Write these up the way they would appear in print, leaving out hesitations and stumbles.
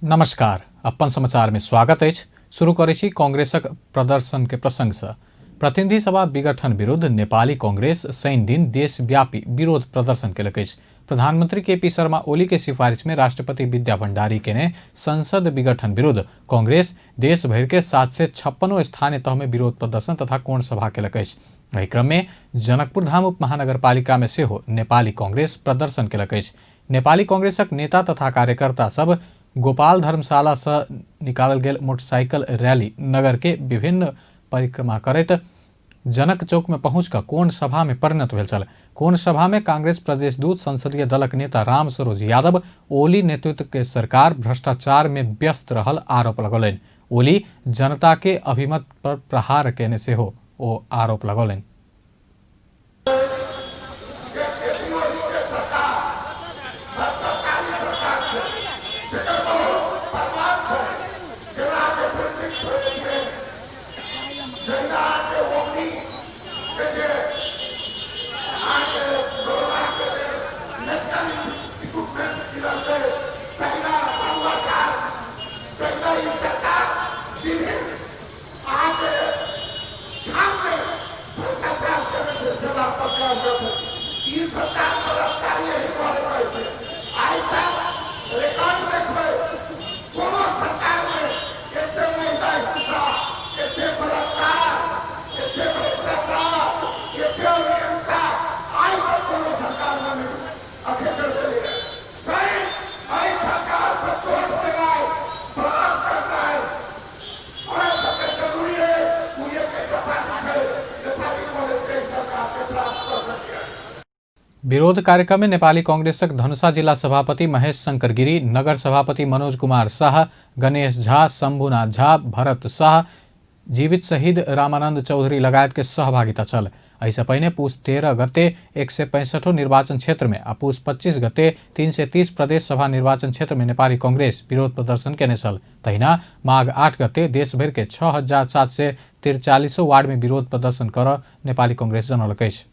नमस्कार, अपन समाचार में स्वागत अछि। शुरू करै छी कांग्रेसक प्रदर्शन के प्रसंग से। प्रतिनिधि सभा विघटन विरुद्ध नेपाली कांग्रेस शनि दिन देशव्यापी विरोध प्रदर्शन केलक अछि। प्रधानमंत्री के पी शर्मा ओली के सिफारिश में राष्ट्रपति विद्या भंडारी केने संसद विघटन विरुद्ध कांग्रेस देश भरि के 756 स्थानीय तह में विरोध प्रदर्शन तथा कोण सभा केलक अछि। एहि क्रम में जनकपुर धाम उप महानगरपालिका में सेहो नेपाली कांग्रेस प्रदर्शन केलक अछि। नेपाली कांग्रेसक नेता तथा कार्यकर्ता सब गोपाल धर्मशाला से निकालल गेल मोटरसाइकिल रैली नगर के विभिन्न परिक्रमा करैत जनक चौक में पहुंच कऽ कोण सभा में परिणत भेल छल। कोण सभा में कांग्रेस प्रदेश दूत संसदीय दलक नेता राम सरोज यादव ओली नेतृत्व के सरकार भ्रष्टाचार में व्यस्त रहल आरोप लगौलनि। ओली जनता के अभिमत पर प्रहार केने सेहो ओ आरोप लगौलनि। विरोध कार्यक्रम में नेपाली कांग्रेसक धनुषा जिला सभापति महेश शंकर गिरी, नगर सभापति मनोज कुमार शाह, गणेश झा, शंभुनाथ झा, भरत शाह, जीवित शहीद रामानंद चौधरी लगायत के सहभागिता छल। एहिसँ पहिने पुस 13 गते 165 निर्वाचन क्षेत्र में आ पुस 25 गते 330 प्रदेश सभा निर्वाचन क्षेत्र में नेपाली कांग्रेस विरोध प्रदर्शन केने छल। तहिना माघ 8 गते देशभरि के 6743 वार्ड में विरोध प्रदर्शन कर नेपाली कांग्रेस जनौलक अछि।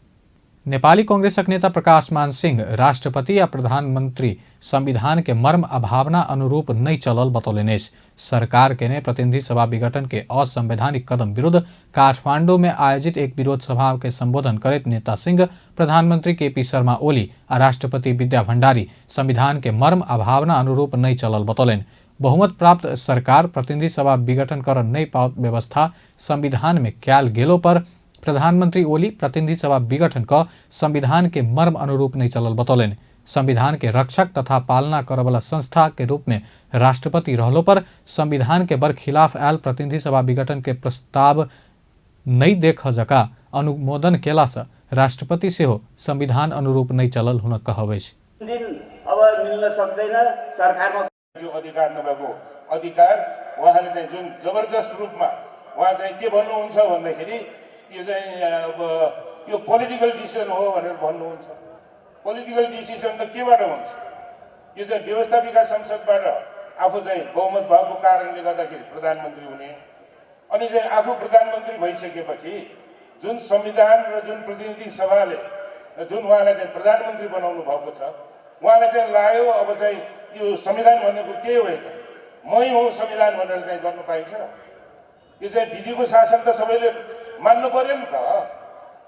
नेपाली कांग्रेसक नेता प्रकाश मान सिंह राष्ट्रपति आ प्रधानमंत्री संविधान के मर्म आ भावना अनुरूप नहि चलल बतौलनि अछि। सरकार केने प्रतिनिधि सभा विघटन के असंवैधानिक कदम विरुद्ध काठमांडू में आयोजित एक विरोध सभा के संबोधन करैत नेता सिंह प्रधानमंत्री के पी शर्मा ओली आ राष्ट्रपति विद्या भंडारी संविधान के मर्म आ भावना अनुरूप नहि चलल बतौलनि। बहुमत प्राप्त सरकार प्रतिनिधि सभा विघटन कर नहि पाओत व्यवस्था संविधान में कयल गेलो पर प्रधानमंत्री ओली प्रतिनिधि सभा विघटन क संविधान के मर्म अनुरूप नहीं चलल बतौलनि। संविधान के रक्षक तथा पालना करवला संस्था के रूप में राष्ट्रपति रहलो पर संविधान के बरखिलाफ आयल प्रतिनिधि सभा विघटन के प्रस्ताव नहीं देख जका अनुमोदन केला से राष्ट्रपति सेहो संविधान अनुरूप नहीं चलल हुनक कहब अछि। दिन अब मिल्न सक्दैन सरकारमा यो अधिकार नभएको अधिकार उहाँले चाहिँ जुन जबरजस्त रूपमा उहाँ चाहिँ के भन्नुहुन्छ भन्दाखेरि यो चाहिँ अब यो पोलिटिकल डिसिजन हो भनेर भन्नुहुन्छ। पोलिटिकल डिसिजन त केबाट हुन्छ? यो चाहिँ व्यवस्थापिका संसदबाट आफू चाहिँ बहुमत भएको कारणले गर्दाखेरि प्रधानमन्त्री हुने, अनि चाहिँ आफू प्रधानमन्त्री भइसकेपछि जुन संविधान र जुन प्रतिनिधि सभाले जुन उहाँलाई चाहिँ प्रधानमन्त्री बनाउनु भएको छ, उहाँलाई चाहिँ लायो अब चाहिँ यो संविधान भनेको के हो त, मै हुँ संविधान भनेर चाहिँ गर्नु पाइन्छ? यो चाहिँ विधिको शासन त सबैले मान्नु पर्यो नि त।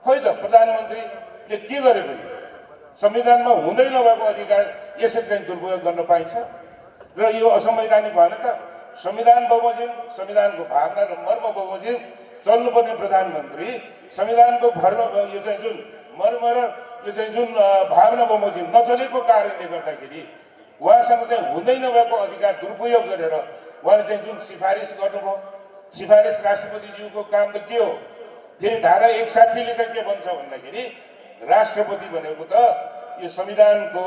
खोइ त प्रधानमन्त्रीले के गरेको? यो संविधानमा हुँदै नभएको अधिकार यसरी चाहिँ दुरुपयोग गर्न पाइन्छ? र यो असंवैधानिक भएन त? संविधान बमोजिम, संविधानको भावना र मर्म बमोजिम चल्नुपर्ने प्रधानमन्त्री संविधानको भर्म यो चाहिँ जुन मर्म र यो चाहिँ जुन भावना बमोजिम नचलेको कारणले गर्दाखेरि उहाँसँग चाहिँ हुँदै नभएको अधिकार दुरुपयोग गरेर उहाँले चाहिँ जुन सिफारिस गर्नुभयो, सिफारिस राष्ट्रपतिज्यूको काम त के हो? फेरि धारा 160 चाहिँ के भन्छ भन्दाखेरि राष्ट्रपति भनेको त यो संविधानको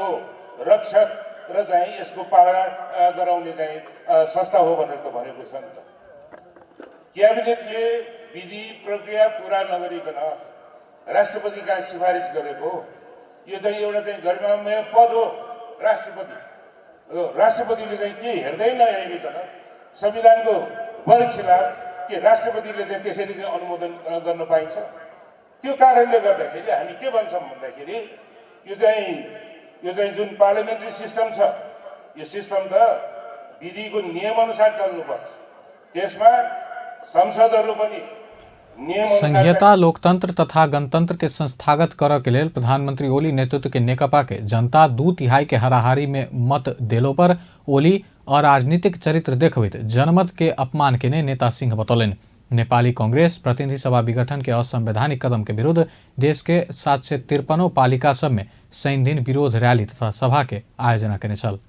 रक्षक र चाहिँ यसको पालना गराउने चाहिँ संस्था हो भनेर त भनेको छ नि त। क्याबिनेटले विधि प्रक्रिया पुरा नगरिकन राष्ट्रपति कहाँ सिफारिस गरेको यो चाहिँ एउटा चाहिँ गरिमामय पद हो राष्ट्रपति। राष्ट्रपतिले चाहिँ के हेर्दै नहेरिकन संविधानको बरखिलाफ के राष्ट्रपतिले चाहिँ त्यसरी चाहिँ अनुमोदन गर्न पाइन्छ? त्यो कारणले गर्दाखेरि हामी के भन्छौँ भन्दाखेरि यो चाहिँ जुन पार्लियामेन्ट्री सिस्टम छ, यो सिस्टम त विधिको नियमअनुसार चल्नुपर्छ। त्यसमा संसदहरू पनि संघीयता, लोकतंत्र तथा गणतंत्र के संस्थागत करऽ के लेल प्रधानमंत्री ओली नेतृत्व के नेकपा के जनता 2/3 के हाराहारी में मत देलो पर ओली अराजनीतिक चरित्र देखबैत जनमत के अपमान केने नेता सिंह बतौलनि। नेपाली कांग्रेस प्रतिनिधि सभा विघटन के असंवैधानिक कदम के विरुद्ध देश के 753 पालिका सब में शनि दिन विरोध रैली तथा सभा के आयोजना केने छल।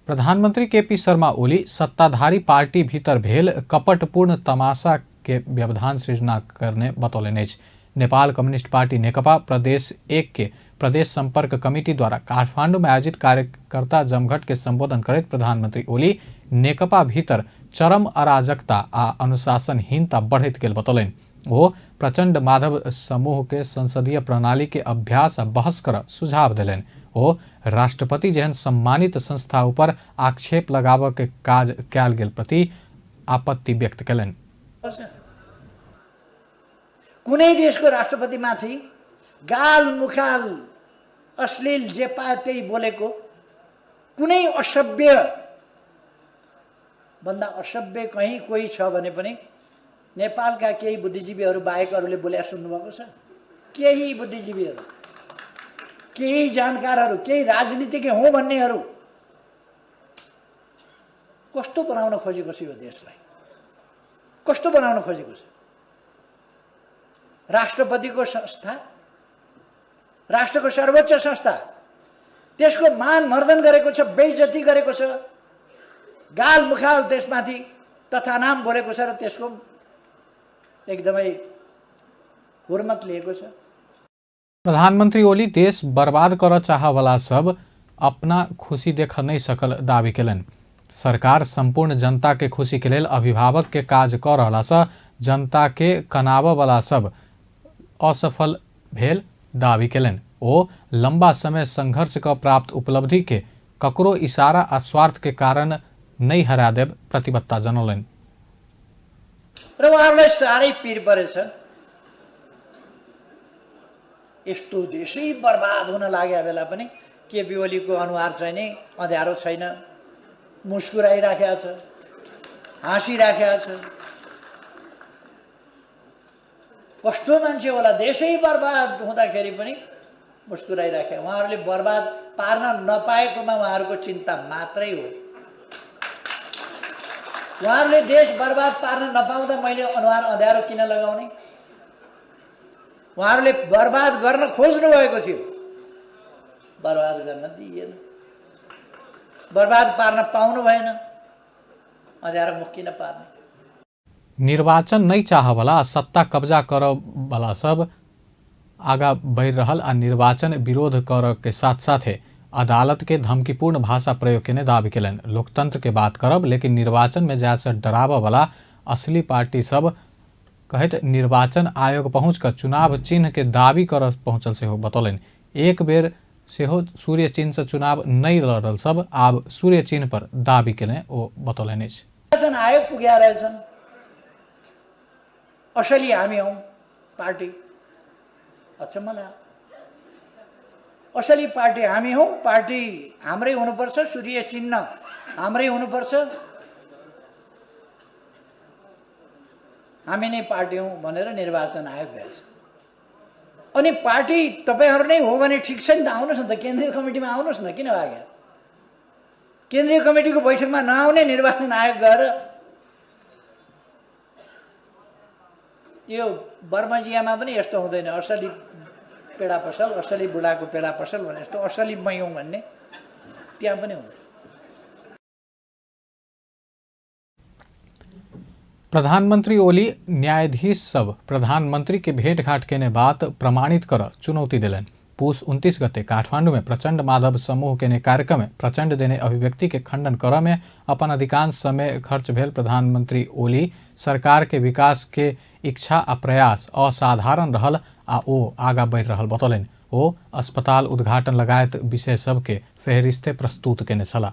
प्रधानमंत्री केपी शर्मा ओली सत्ताधारी पार्टी भीतर भेल कपटपूर्ण तमाशा के व्यवधान सृजना करने बतौलनि अछि। नेपाल कम्युनिस्ट पार्टी नेकपा प्रदेश 1 के प्रदेश संपर्क कमिटी द्वारा काठमांडू में आयोजित कार्यकर्ता जमघट के संबोधन करैत प्रधानमंत्री ओली नेकपा भीतर चरम अराजकता आ अनुशासनहीनता बढ़ैत गेल बतौलनि। ओ प्रचंड माधव समूह के संसदीय प्रणाली के अभ्यास आ बहस कर सुझाव देलनि। ओ राष्ट्रपति जेहन सम्मानित संस्था ऊपर आक्षेप लगाबऽ के काज कयल गेल प्रति आपत्ति व्यक्त कयलनि। कुनै देशको राष्ट्रपतिमाथि गाल मुखाल अश्लील जे पाए त्यही बोलेको कुनै असभ्य भन्दा असभ्य कहीँ कोही छ भने पनि नेपालका केही बुद्धिजीवीहरू बाहेक अरूले बोले सुन्नुभएको छ? केही बुद्धिजीवीहरू, केही जानकारहरू, केही राजनीतिज्ञ हुँ भन्नेहरू कस्तो बनाउन खोजेको छ यो देशलाई? कस्तो बनाउन खोजेको छ? राष्ट्रपतिको संस्था, राष्ट्रको सर्वोच्च संस्था, त्यसको मान मर्दन गरेको छ, बेइज्जती गरेको छ, गाल मुखाल त्यसमाथि तथा नाम बोलेको छ र त्यसको एकदमै हुर्मत लिएको छ। प्रधानमंत्री ओली देश बर्बाद करऽ चाहवला सब अपना खुशी देख नहीं सकल दावी केलनि। सरकार संपूर्ण जनता के खुशी के लेल अभिभावक के काज कऽ रहला सँ जनता के कनाबऽ वाला सब असफल भेल दावी केलनि। ओ लंबा समय संघर्ष क प्राप्त उपलब्धि के ककरो इशारा आ स्वार्थ के कारण नहीं हरा देब प्रतिबद्धता जनौलनि। र उहाँहरूलाई साह्रै पिर परेछ, यस्तो देशै बर्बाद हुन लागेको बेला पनि केपी ओलीको अनुहार चाहिँ नि अँध्यारो छैन, मुस्कुराइराखेको छ, हाँसिराखेको छ। कस्तो मान्छे होला, देशै बर्बाद हुँदाखेरि पनि मुस्कुराइराखे। उहाँहरूले बर्बाद पार्न नपाएकोमा उहाँहरूको चिन्ता मात्रै हो। उहाँहरूले देश बर्बाद पार्न नपाउँदा मैले अनुहार अँध्यारो किन लगाउने? उहाँहरूले बर्बाद गर्न खोज्नु भएको थियो, बर्बाद गर्न दिइएन, बर्बाद पार्न पाउनु भएन, अँध्यारो मुख किन पार्ने? निर्वाचन नहीं चाहवला सत्ता कब्जा करवला सब आगा बढ़ि रहल आ निर्वाचन विरोध कर के साथ साथे अदालत के धमकीपूर्ण भाषा प्रयोग केने दावी केलनि। लोकतंत्र के बात करब लेकिन निर्वाचन में जाय से डराबऽ वाला असली पार्टी सब कहैत निर्वाचन आयोग पहुँच कऽ चुनाव चिन्ह के दावी करऽ पहुँचल सेहो बतौलनि। एक बेर सेहो सूर्य चिन्ह से चुनाव नहीं लड़ल सब आब सूर्य चिन्ह पर दावी केने ओ बतौलनि अछि। निर्वाचन आयोग पुग्या रहेछन्, असली हामी हौँ पार्टी, अचम्म लाग्यो। असली पार्टी हामी हौँ, पार्टी हाम्रै हुनुपर्छ, सूर्य चिन्ह हाम्रै हुनुपर्छ, हामी नै पार्टी हौँ भनेर निर्वाचन आयोग गएछ। अनि पार्टी तपाईँहरू नै हो भने ठिक छ नि त, आउनुहोस् न त, केन्द्रीय कमिटीमा आउनुहोस् न, किन भाग्यो? केन्द्रीय कमिटीको बैठकमा नआउने निर्वाचन आयोग गएर यो बर्मजियामा पनि यस्तो हुँदैन, असली पेडा पसल, असली बुढाको पेडा पसल भने जस्तो असली मै हुँ भन्ने त्यहाँ पनि हुँदैन। प्रधानमंत्री ओली न्यायाधीश सब प्रधानमंत्री के भेंटघाट केने बात प्रमाणित कर चुनौती देलनि। पूस 29 गते काठमांडू में प्रचंड माधव समूह केने कार्यक्रम में प्रचंड देने अभिव्यक्ति के खंडन कर में अपन अधिकांश समय खर्च भेल प्रधानमंत्री ओली सरकार के विकास के इच्छा आ प्रयास असाधारण रहल आ ओ आगा बढ़ि रहल बतौलनि। ओ अस्पताल उद्घाटन लगायत विषय सबके फेहरिस्ते प्रस्तुत केने छलाह।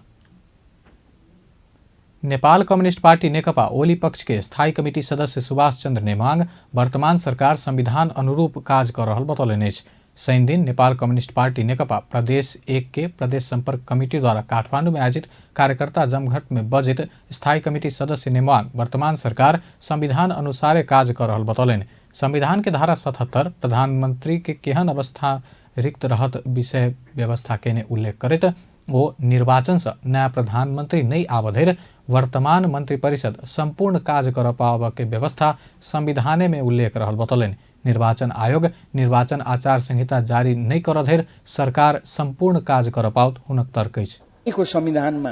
नेपाल कम्युनिस्ट पार्टी नेकपा ओली पक्ष के स्थायी कमिटी सदस्य सुभाष चंद्र नेमांग वर्तमान सरकार संविधान अनुरूप काज कर रहल बतौलनि अछि। शनि दिन नेपाल कम्युनिस्ट पार्टी नेकपा प्रदेश 1 के प्रदेश संपर्क कमिटी द्वारा काठमांडू में आयोजित कार्यकर्ता जमघट में बजैत स्थायी कमिटी सदस्य नेमवांग वर्तमान सरकार संविधान अनुसारे काज कर रहल बतौलनि। संविधान के धारा 77 प्रधानमंत्री के केहन अवस्था रिक्त रहत विषय व्यवस्था केने उल्लेख करैत ओ निर्वाचन से नया प्रधानमंत्री नहीं आबधरि वर्तमान मंत्रिपरिषद संपूर्ण काज कर पाबऽ के व्यवस्था संविधाने में उल्लेख रहल बतौलनि। निर्वाचन आयोग निर्वाचन आचार संहिता जारी नहीं कर धरि सरकार संपूर्ण काज कर पाओत हुनक तर्क अछि। को संविधानमा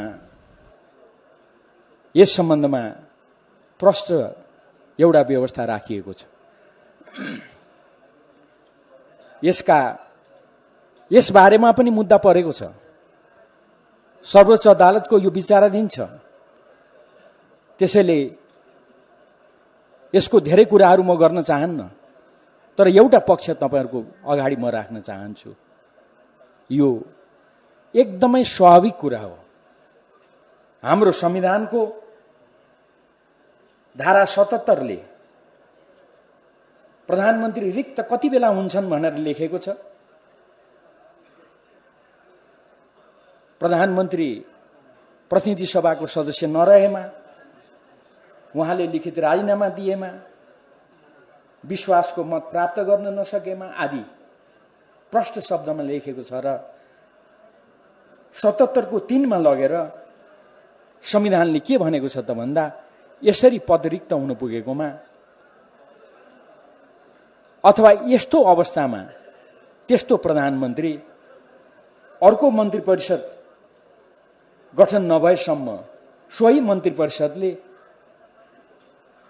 यस सम्बन्धमा प्रष्ट एउटा व्यवस्था राखिएको छ। यस बारेमा पनि मुद्दा परेको छ। सर्वोच्च अदालतको यो विचाराधीन छ। त्यसैले यसको धेरै कुराहरू म गर्न चाहन्न, तर एउटा पक्ष तपाईहरुको अगाडि म राख्न चाहन्छु। यो एकदमै स्वाभाविक कुरा हो। हाम्रो संविधानको धारा 77 ले प्रधानमन्त्री रिक्त कति बेला हुन्छन् भनेर लेखेको छ। प्रधानमन्त्री प्रतिनिधि सभाको सदस्य नरहेमा, उहाँले लिखित राजीनामा दिएमा, विश्वासको मत प्राप्त गर्न नसकेमा आदि प्रष्ट शब्दमा लेखेको छ र 77को 3 मा लगेर संविधानले के भनेको छ त भन्दा यसरी पद रिक्त हुन पुगेकोमा अथवा यस्तो अवस्थामा त्यस्तो प्रधानमन्त्री अर्को मन्त्री परिषद गठन नभएसम्म सोही मन्त्री परिषदले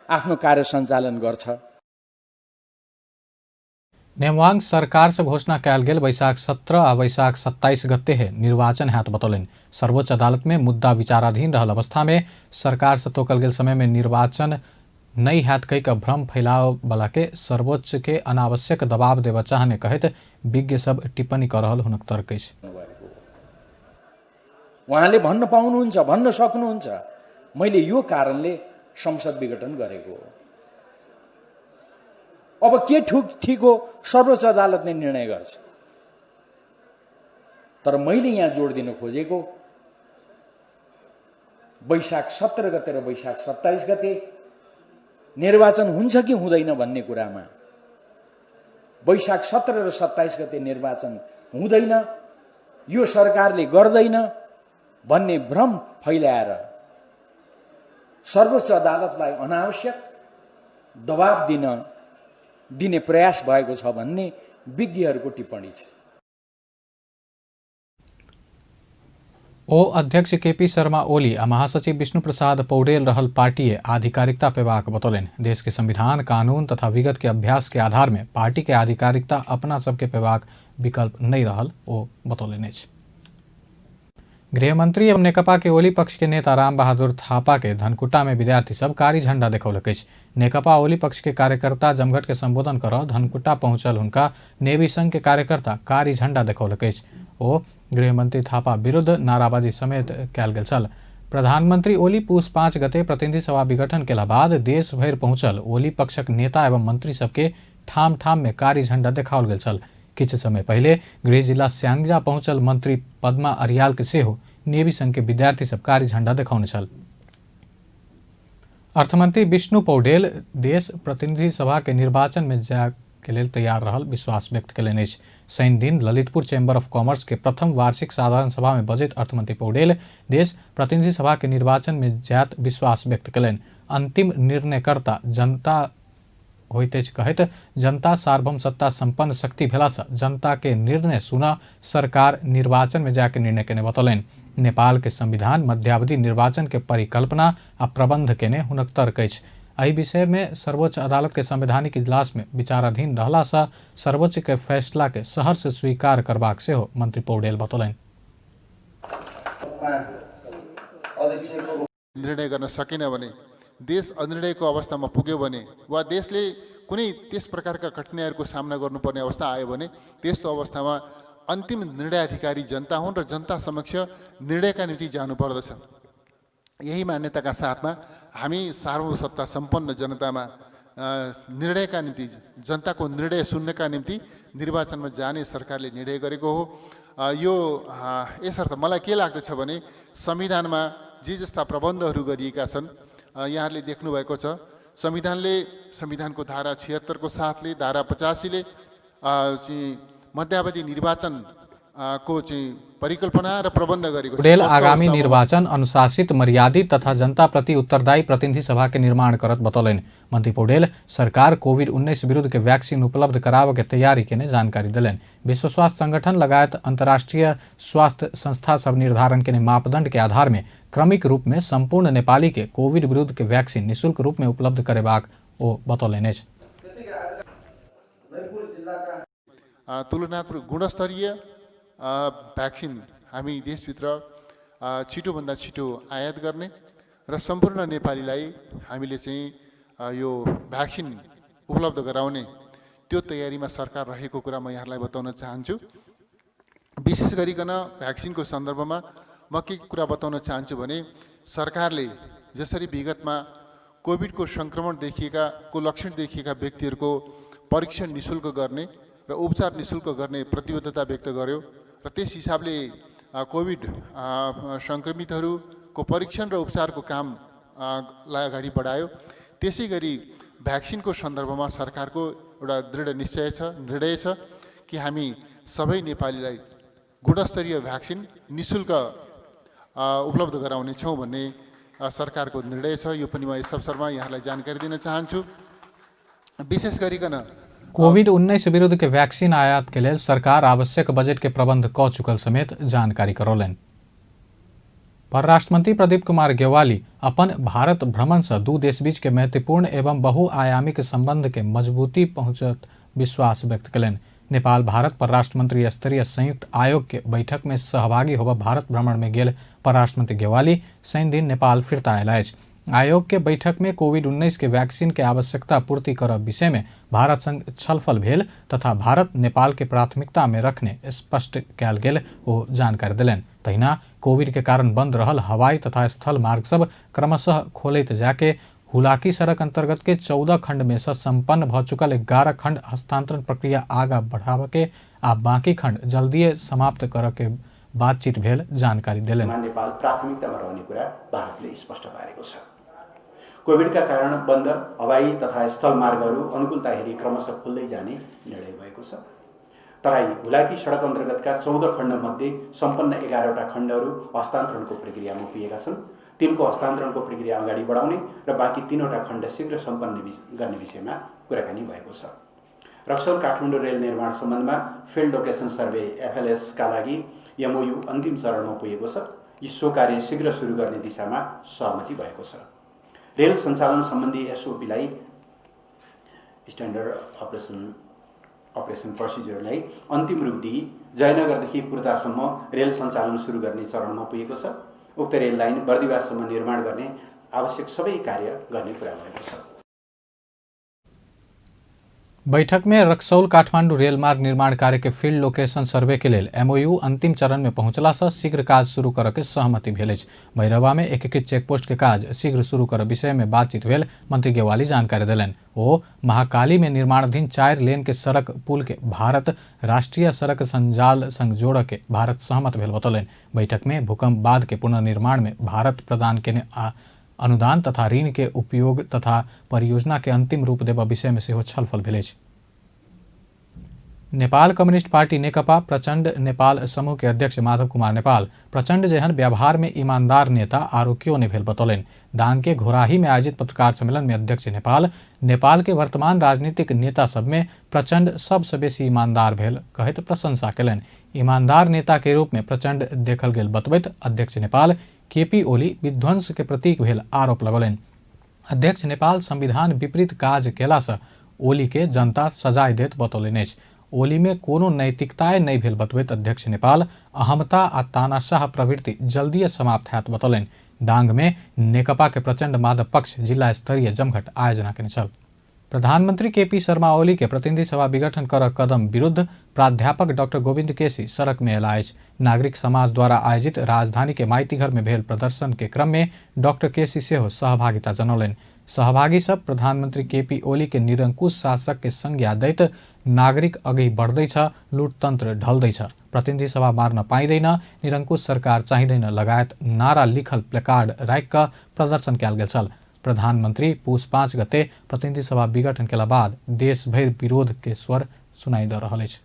आफ्नो कार्य सञ्चालन गर्छ। नेमवांग सरकार से घोषणा कयल गेल वैशाख 17 आ वैशाख 27 गते है निर्वाचन हैत बतौलनि। सर्वोच्च अदालत में मुद्दा विचाराधीन रहल अवस्था में सरकार से तोकल गेल समय में निर्वाचन नहीं हैत कहि कऽ भ्रम फैलाव वाला के सर्वोच्च के अनावश्यक दबाव देबऽ चाहने कहैत विज्ञ सब टिप्पणी कऽ रहल हुनक तर्क अछि। उहाँले भन्न पाउनुहुन्छ, भन्न सक्नुहुन्छ, मैले यो कारणले संसद विघटन गरेको हो। अब के ठिक हो सर्वोच्च अदालतले निर्णय गर्छ। तर मैले यहाँ जोड दिन खोजेको वैशाख 17 गते र वैशाख 27 गते निर्वाचन हुन्छ कि हुँदैन भन्ने कुरामा वैशाख 17 र 27 गते निर्वाचन हुँदैन, यो सरकारले गर्दैन भन्ने भ्रम फैलाएर सर्वोच्च अदालतलाई अनावश्यक दबाब दिने प्रयास भएको छ भन्ने विज्ञहरूको टिप्पणी छ। ओ अध्यक्ष केपी शर्मा ओली आ महासचिव विष्णु प्रसाद पौडेल रहल पार्टी आधिकारिकता पेबाक बतौलनि। देश के संविधान, कानून तथा विगत के अभ्यास के आधार में पार्टी के आधिकारिकता अपना सबके पेबाक विकल्प नहीं रहल ओ बतौलनि अछि। गृहमंत्री एवं नेकपा के ओली पक्ष के नेता राम बहादुर थापा के धनकुटा में विद्यार्थी सब कारी झंडा देखौलक अछि। नेकपा ओली पक्ष के कार्यकर्ता जमघट के संबोधन कर धनकुटा पहुंचल हुनका नेवी संघ के कार्यकर्ता कारी झंडा देखौलक अछि। ओ गृहमंत्री थापा विरुद्ध नाराबाजी समेत कयल गेल छल। प्रधानमंत्री ओली पुस 5 गते प्रतिनिधि सभा विघटन केला बाद देश भरि पहुंचल ओली पक्षक नेता एवं मंत्री सबके ठाम ठाम में कारी झंडा देखाओल गेल छल। किछु समय पहिले गृह जिला स्यांगजा पहुंचल मंत्री पद्मा अरियाल के सेहो नेवी संघ के विद्यार्थी सब कारी झंडा देखौने छल। अर्थमंत्री विष्णु पौडेल देश प्रतिनिधि सभा के निर्वाचन में जाय के लेल तैयार रहल विश्वास व्यक्त कयलनि अछि। शनि दिन ललितपुर चैम्बर ऑफ कॉमर्स के प्रथम वार्षिक साधारण सभा में बजैत अर्थमंत्री पौडेल देश प्रतिनिधि सभा के निर्वाचन में जायत विश्वास व्यक्त कयलनि। अंतिम निर्णयकर्ता जनता होइत अछि कहैत जनता सार्वभौम सत्ता संपन्न शक्ति भेलासँ जनता के निर्णय सुना सरकार निर्वाचन में जाके निर्णय केने बतौलनि। नेपाल के संविधान मध्यावधि निर्वाचन के परिकल्पना आ प्रबंध केने हुनक तर्क अछि। एहि विषय में सर्वोच्च अदालत के संवैधानिक इजलास में विचाराधीन रहलासँ सर्वोच्च के फैसला के सहर्ष स्वीकार करबाक सेहो मंत्री पौडेल बतौलनि। निर्णय गर्न सकेन भने, देश अनिर्णयको अवस्थामा पुग्यो भने वा देशले कुनै त्यस प्रकारका कठिनाइहरूको सामना गर्नुपर्ने अवस्था आयो भने त्यस्तो अवस्थामा अन्तिम निर्णयाधिकारी जनता हुन् र जनता समक्ष निर्णयका निम्ति जानुपर्दछ। यही मान्यताका साथमा हामी सार्वभौम सत्ता सम्पन्न जनतामा निर्णयका निम्ति, जनताको निर्णय सुन्नका निम्ति निर्वाचनमा जाने सरकारले निर्णय गरेको हो। यो यसर्थ मलाई के लाग्दछ भने संविधानमा जे जस्ता प्रबन्धहरू गरिएका छन्, यहाँहरूले देख्नुभएको छ, संविधानले संविधानको धारा 76 को साथले धारा 85ले चाहिँ मध्यावधि निर्वाचन को चाहिँ परिकल्पना र प्रबन्ध गरेको छ। पौडेल आगामी निर्वाचन अनुशासित, मर्यादित तथा जनताप्रति उत्तरदायी प्रतिनिधि सभा के निर्माण करत बतौलनि। मंत्री पौडेल सरकार कोविड-19 विरुद्ध के वैक्सीन उपलब्ध कराबऽ के तैयारी केने जानकारी देलनि। विश्व स्वास्थ्य संगठन लगायत अंतर्राष्ट्रीय स्वास्थ्य संस्था सब निर्धारण केने मापदंड के आधार में क्रमिक रूप में संपूर्ण नेपाली के कोविड विरुद्ध के वैक्सीन निःशुल्क रूप में उपलब्ध करेबाक ओ बतौलनि अछि। तुलनात्मक गुणस्तरीय भ्याक्सिन हामी देशभित्र छिटोभन्दा छिटो आयात गर्ने र सम्पूर्ण नेपालीलाई हामीले चाहिँ यो भ्याक्सिन उपलब्ध गराउने त्यो तयारीमा सरकार रहेको कुरा म यहाँहरूलाई बताउन चाहन्छु। विशेष गरिकन भ्याक्सिनको सन्दर्भमा म के कुरा बताउन चाहन्छु भने सरकारले जसरी विगतमा कोभिडको सङ्क्रमण देखिएका को लक्षण देखिएका व्यक्तिहरूको परीक्षण निःशुल्क गर्ने र उपचार निःशुल्क गर्ने प्रतिबद्धता व्यक्त गर्यो र त्यस हिसाबले कोभिड सङ्क्रमितहरूको परीक्षण र उपचारको काम लाई अगाडि बढायो। त्यसै गरी भ्याक्सिनको सन्दर्भमा सरकारको एउटा दृढ निश्चय छ, निर्णय छ कि हामी सबै नेपालीलाई गुणस्तरीय भ्याक्सिन निःशुल्क उपलब्ध गराउनेछौँ भन्ने सरकारको निर्णय छ। यो पनि म यस अवसरमा यहाँलाई जानकारी दिन चाहन्छु। विशेष गरिकन कोविड-19 विरुद्ध के वैक्सीन आयात के लेल सरकार आवश्यक बजट के प्रबंध क चुकल समेत जानकारी करौलनि। परराष्ट्र मंत्री प्रदीप कुमार गेवाली अपन भारत भ्रमण से दू देश बीच के महत्वपूर्ण एवं बहुआयामिक संबंध के मजबूती पहुंचत विश्वास व्यक्त कयलनि। नेपाल भारत परराष्ट्र मंत्री स्तरीय संयुक्त आयोग के बैठक में सहभागी होबऽ भारत भ्रमण में गेल परराष्ट्र मंत्री गेवाली शनि दिन नेपाल फिर्ता आयल अछि। आयोग के बैठक में कोविड-19 के वैक्सीन के आवश्यकता पूर्ति करब विषय में भारत संग छलफल भेल तथा भारत नेपाल के प्राथमिकता में रखने स्पष्ट कयल गेल ओ जानकारी देलनि। तहिना कोविड के कारण बंद रहल हवाई तथा स्थल मार्ग सब क्रमशः खोलैत जाके हुलाकी सड़क अंतर्गत के 14 खंड में से संपन्न भ चुकल 11 खंड हस्तांतरण प्रक्रिया आगा बढ़ाबऽ के आ बाकी खंड जल्दिए समाप्त करऽ के बातचीत भेल जानकारी देलनि। नेपाल प्राथमिकतामा रहने कुरा भारतले स्पष्ट पारेको छ। कोभिडका कारण बन्द हवाई तथा स्थल मार्गहरू अनुकूलता हेरी क्रमशः खोल्दै जाने निर्णय भएको छ। तराई हुलाकी सडक अन्तर्गतका 14 खण्डमध्ये सम्पन्न 11वटा खण्डहरू हस्तान्तरणको प्रक्रियामा पुगेका छन्। 3को हस्तान्तरणको प्रक्रिया अगाडि बढाउने र बाँकी 3वटा खण्ड शीघ्र सम्पन्न गर्ने विषयमा कुराकानी भएको छ। रक्सौल काठमाडौँ रेल निर्माण सम्बन्धमा फिल्ड लोकेसन सर्वे एफएलएस का लागि एमओयु अन्तिम चरणमा पुगेको छ। सो कार्य शीघ्र सुरु गर्ने दिशामा सहमति भएको छ। रेल सञ्चालन सम्बन्धी एसओपीलाई स्ट्यान्डर्ड अपरेसन प्रोसिजरलाई अन्तिम रूप दिई जयनगरदेखि कुर्तासम्म रेल सञ्चालन सुरु गर्ने चरणमा पुगेको छ। उक्त रेल लाइन बर्दिवाससम्म निर्माण गर्ने आवश्यक सबै कार्य गर्ने कुरा भएको छ। बैठक में रक्सौल काठमांडू रेलमार्ग निर्माण कार्य के फील्ड लोकेशन सर्वे के लेल एमओयू अंतिम चरण में पहुंचला से शीघ्र काज शुरू करऽ के सहमति भेल अछि। भैरवा में एकीकृत चेकपोस्ट के काज शीघ्र शुरू करऽ विषय में बातचीत भेल मंत्री गेवाली जानकारी देलनि। ओ महाकाली में निर्माणाधीन 4 लेन के सड़क पुल के भारत राष्ट्रीय सड़क संजाल संग जोड़ऽ के भारत सहमत भेल बतौलनि। बैठक में भूकंप बाद के पुनर्निर्माण में भारत प्रदान केने अनुदान तथा ऋण के उपयोग तथा परियोजना के अंतिम रूप देबऽ विषय में सेहो छलफल भेल अछि। नेपाल कम्युनिस्ट पार्टी नेकपा प्रचण्ड नेपाल समूह के अध्यक्ष माधव कुमार नेपाल प्रचण्ड जेहन व्यवहार में ईमानदार नेता आरो क्यों नहीं भेल बतौलनि। दांग के घोराही में आयोजित पत्रकार सम्मेलन में अध्यक्ष नेपाल नेपाल के वर्तमान राजनीतिक नेता सब में प्रचण्ड सबसे बेसी ईमानदार भेल कहैत प्रशंसा केलनि। ईमानदार नेता के रूप में प्रचण्ड देखल गेल बतबैत अध्यक्ष नेपाल केपी ओली विध्वंस के प्रतीक भेल आरोप लगौलनि। अध्यक्ष नेपाल संविधान विपरीत काज केला से ओली के जनता सजाय देत बतौलनि अछि। ओली में कोनो नैतिकताए नहि भेल बतबैत अध्यक्ष नेपाल अहमता आ तानाशाह प्रवृत्ति जल्दिए समाप्त हैत बतौलनि। दांग में नेकपा के प्रचण्ड माधव पक्ष जिला स्तरीय जमघट आयोजना केने छल। प्रधानमंत्री केपी शर्मा ओली के प्रतिनिधि सभा विघटन कर कदम विरुद्ध प्राध्यापक डॉक्टर गोविंद केसी सड़क में अयला अछि। नागरिक समाज द्वारा आयोजित राजधानी के माइतीघर में भेल प्रदर्शन के क्रम में डॉक्टर केसी सेहो सहभागिता जनौलनि। सहभागी सब प्रधानमंत्री केपी ओली के निरंकुश शासक के संज्ञा दैत नागरिक अघि बढ़दैछ, लुटतन्त्र ढल्दैछ, प्रतिनिधि सभा मार्न पाइँदैन, निरंकुश सरकार चाहिँदैन लगायत नारा लिखल प्लेकार्ड राखि कऽ प्रदर्शन कयल गेल छल। प्रधानमंत्री पुस 5 गते प्रतिनिधि सभा विघटन केला बाद देशभरि विरोध के स्वर सुनाई दऽ रहल अछि।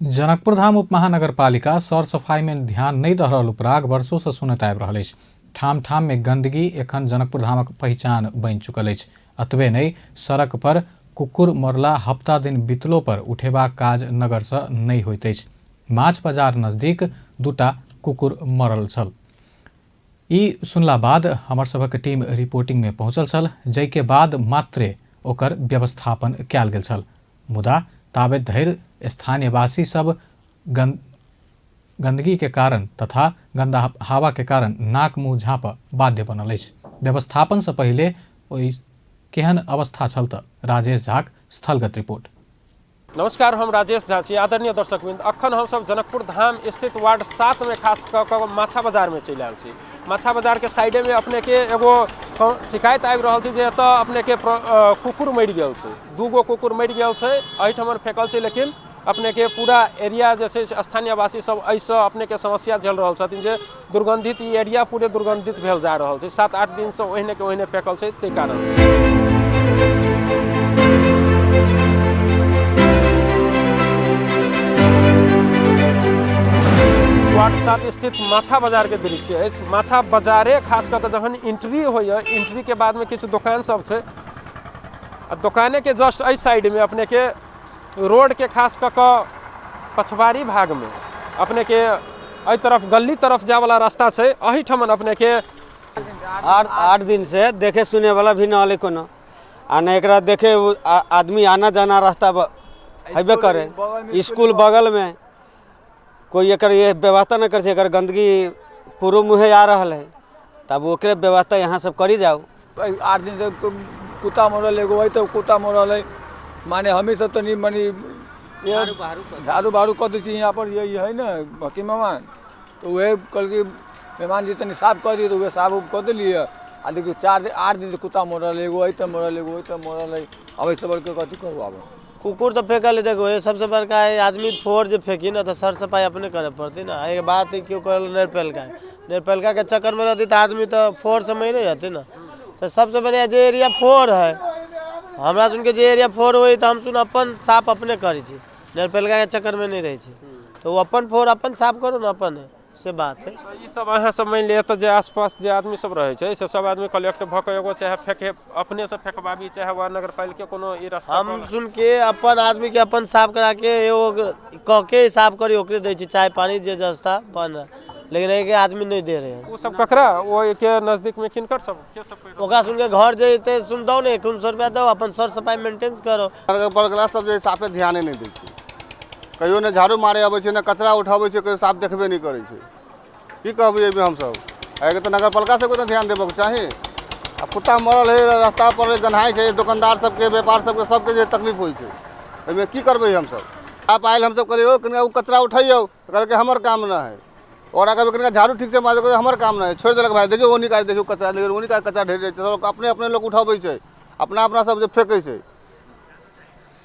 जनकपुरधाम उपमहानगरपालिका सरसफाई में ध्यान नहि दऽ रहल उपराग वर्षों से सुनैत आबि रहल अछि। ठाम ठाम में गंदगी एखन जनकपुरधामक पहिचान बनि चुकल अछि। एतबे नहि, सड़क पर कुकुर मरला हप्ता दिन बीतलो पर उठेबाक काज नगर से नहि होइत अछि। माछ बाजार नजदीक दूटा कुकुर मरल छल। ई सुनला बाद हमर सभक टीम रिपोर्टिंग में पहुंचल छल, जाहिके बाद मात्रे ओकर व्यवस्थापन कयल गेल छल। मुदा ताबे धरि स्थानीयवासी सब गंदगी के कारण तथा गंदा हवा के कारण नाक मुंह झाँप बाध्य बनल अछि। व्यवस्थापन से पहिले ओहि केहन अवस्था छल त राजेश झाक स्थलगत रिपोर्ट। नमस्कार, हम राजेश झा छी। आदरणीय दर्शकवृंद, अखन हमसब जनकपुर धाम स्थित वार्ड 7 में खास कऽ कऽ माछा बाजार में चलि आयल छी। माछा बाजार के साइडे में अपने के एगो शिकायत आबि रहल छै जे एतऽ अपने के कुकुर मरि गेल छै, 2 गो कुकुर मरि गेल छै, एहिठाम फेकल छै। लेकिन अपने के पूरा एरिया जे छै से स्थानीयवासी सब एहिसँ अपने के समस्या झेल रहल छथिन जे दुर्गंधित ई एरिया पूरे दुर्गंधित भेल जा रहल छै। 7-8 दिनसँ ओहिने के ओहिने फेकल छै, ताहि कारणसँ। वार्ड 7 स्थित माछा बाजार के दृश्य अछि। माछा बाजारे खास कऽ कऽ जहन एंट्री होइए, एंट्री के बाद में किछु दोकान सब छै आ दोकाने के जस्ट एहि साइड में अपने के रोड के खास कऽ कऽ पछवारी भाग में अपने के एहि तरफ गली तरफ जाय वाला रास्ता छै, एहिठमन अपने के 8 दिन से देखे सुने वाला भी न अलै कोनो, आ न एकरा देखे आदमी आना जाना रास्ता हेबे करे। स्कूल बगल में कोई एकर ये व्यवस्था न कर छै, एकर गंदगी पूर्व मुहे आ रहल है, तब ओकरे व्यवस्था यहाँ सब करी जाओ। 8 दिन से कुत्ता मरल एगो है तो कुत्ता मरल है, माने हमी सब तो नहीं मनी झाड़ू बहारू कर दै छी यहाँ पर, ये है ना हकीम मेहमान, तो वह कल की मेहमान जी तनी साफ कर दिए तो वह साफ उफ कर दिलिए। आ देखियो 8 दिन से कुत्ता मरल एगो है तो मरल एगो है तो मरल है। अब ऐसे बढ़ के कथी कहू। आब कुकुर तो फेंकल है, देखो ये सबसे बड़का है आदमी फोर जो फेंकी ना तो सर सफाई अपने करे पड़ती ना। एक बात है क्यों करल नरपेलका, नरपेलका के चक्कर में रहती तो आदमी तो फोर से मरे जाते ना। तो सबसे बढ़िया जे एरिया 4 है, हमरा सुन के जे एरिया 4 होई तो हम सुन अपन साफ अपने करै छी, नरपेलका के चक्कर में नहीं रहै छी, तो वो अपन 4 अपन साफ करू ना अपन, से बात है। ई सब अहाँ सब मानि लिअ तऽ जे आसपास जे आदमी सब रहै छै से सब आदमी कलेक्ट भऽ कऽ एगो चाहे फेके अपने से फेकबाबी चाहे वा नगरपालिके कोनो ई रास्ता हम सुन के अपन आदमी के अपन साफ करा के एगो कऽ के साफ करी ओकरे दै छी चाय पानी जे जस्ता बन, लेकिन एक आदमी नहीं दे रहे हैं। ओ सब ककरा ओ के नजदीक में किनकर सब के सब पैर ओकरा सुन के घर जैते सुन दो ने 100 रुपया दो अपन सर सफाई मेंटेनेंस करो। नगरपालिका सब जे साफे ध्याने नहीं दै छै, कहियो ने झाड़ू मारे अबै छै ने कचरा उठाबै छै, कहियो साफ देखबे नहीं करै छै। की कहबै एहिमे हमसब, एहिके तऽ नगरपालिका सबके ने ध्यान देबऽके चाही। आ कुत्ता मरल है रास्ता पर गन्हाइ छै, दोकानदार सबके व्यापार सबके सबके जे तकलीफ होइ छै, एहिमे की करबै हमसब। आप आयल हमसब कहलियै ओ कनिका ओ कचरा उठैयौ, तऽ कहलकै हमर काम न है। और अगर कनिका झाड़ू ठीक से मारलकै हमर काम न है, छोड़ि देलक भाइ देखियौ ओ निकालि देखियौ कचरा, देखियौ ओ निकालि कचरा ढेर जाइ छै, सब अपने अपने लोक उठबै छै, अपना अपना सब जे फेकै छै।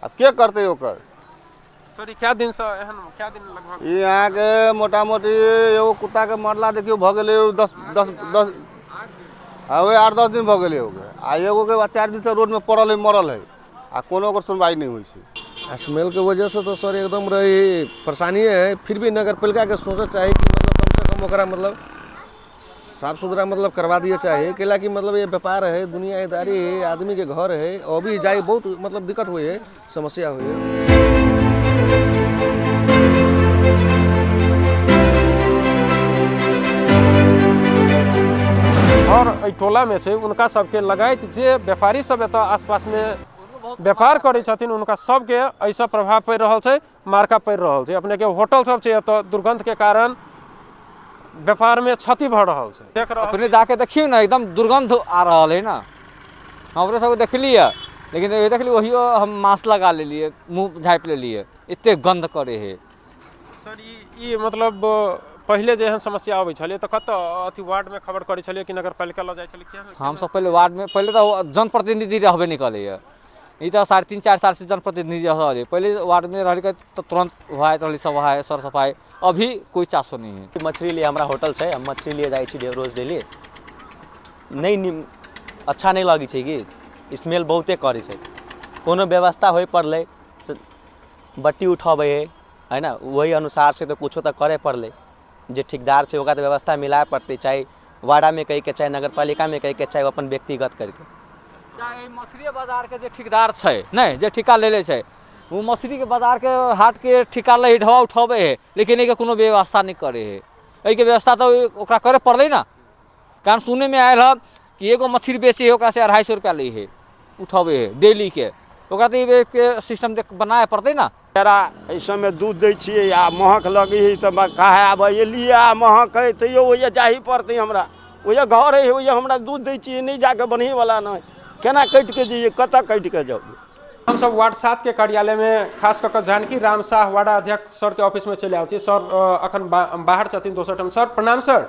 आब के करतै ओकर। सॉरी, क्या दिन से एहन क्या दिन लगभग ई अहाँके मोटा मोटी एगो कुत्ताके मरला देखियौ भऽ गेलै दस दस दस हँ ओहि 8-10 दिन भऽ गेलै एगोके, आ एगोके 4 दिन से रोडमे पड़ल है मरल है, आ कोनो ओकर सुनवाई नहीं होइ छै। स्मेल के वजह से तो सर एकदम रही परेशानी है, फिर भी नगर पालिका के सोचना चाहिए कि मतलब कम से कम ओकरा मतलब साफ सुथरा मतलब करवा दिए चाहिए, कैला कि मतलब ये व्यापार है, दुनियादारी है, आदमी के घर है, अभी जाए बहुत मतलब दिक्कत हुई है, समस्या हुई है। और एहि टोला में छै उनका सबके लगाइत जे व्यापारी सब एतऽ आसपास में व्यापार करै छथिन उनका सबके एहिसँ प्रभाव पड़ि रहल छै, मार्का पड़ि रहल छै। अपने के होटल सब छै एतऽ दुर्गंध के कारण व्यापार में क्षति भऽ रहल छै। देख रहल अपने जाके देखियौ ने एकदम दुर्गंध आ रहल है ना, हमरो सबके देखलियै लेकिन देखलियै वही हम मास्क लगा लेलियै, मुँह झाँपि लेलियै, एते गंध करे है। सर, ई मतलब पहिले जे एहन समस्या अबै छलै तऽ कतऽ अथी वार्डमे खबर करै छलियै कि नगरपालिका लऽ जाइ छलै? किया हमसब पहिले वार्डमे, पहिले तऽ जनप्रतिनिधि रहबे नहि करैए। ई तऽ 3.5-4 सालसँ जनप्रतिनिधि रहल है। पहिले वार्डमे रहल तऽ तुरंत भए रहलै सब है सर सफाइ, अभी कोई चासो नहीं है। मछली लिए हमरा होटल छै, हम मछली लिए जाइ छी रोज डेली। नहि अच्छा नहि लगै छै कि स्मेल बहुते करै छै। कोनो व्यवस्था होइ पड़लै, बट्टी उठबै है है ने, ओहि अनुसार से तऽ कुछो तऽ करे पड़लै। जे ठेकेदार छै ओकरा तऽ व्यवस्था मिलाए पड़तै, चाहे वार्डामे कहिके, चाहे नगरपालिकामे कहिके, चाहे अपन व्यक्तिगत करिके। चाहे मछली बाजारके जे ठेकेदार छै नहि, जे ठिका लेले छै, ओ मछलीके बाजारके हाटके ठिका लै ढवा उठबै है, लेकिन एहिके कोनो व्यवस्था नहि करै है। एहिके व्यवस्था तऽ ओकरा करे पड़लै ने। कारण सुनैमे आयल हँ कि एगो मछली बेचै है ओकरा से 250 रुपया लै है, उठबै है डेलीके। ओकरा तऽ ई के सिस्टम बनाए पड़तै ने। एहि सबमे दूध दै छियै आ महक लगै है तऽ कहे आबै एलियै आ महक है तैयो ओहिए जाही पड़तै हमरा, ओहिए घर है ओहिए हमरा दूध दै छियै, नहि जाके बनहीवला नहि, केना कटिके जइयै, कतऽ कटिके जाउ। हमसब वार्ड 7 के कार्यालय में खास कऽ जानकी राम शाह वार्ड अध्यक्ष सर के ऑफिस में चलि आयल छी। सर अखन बाहर छथिन दोसर ठाम। सर प्रणाम। सर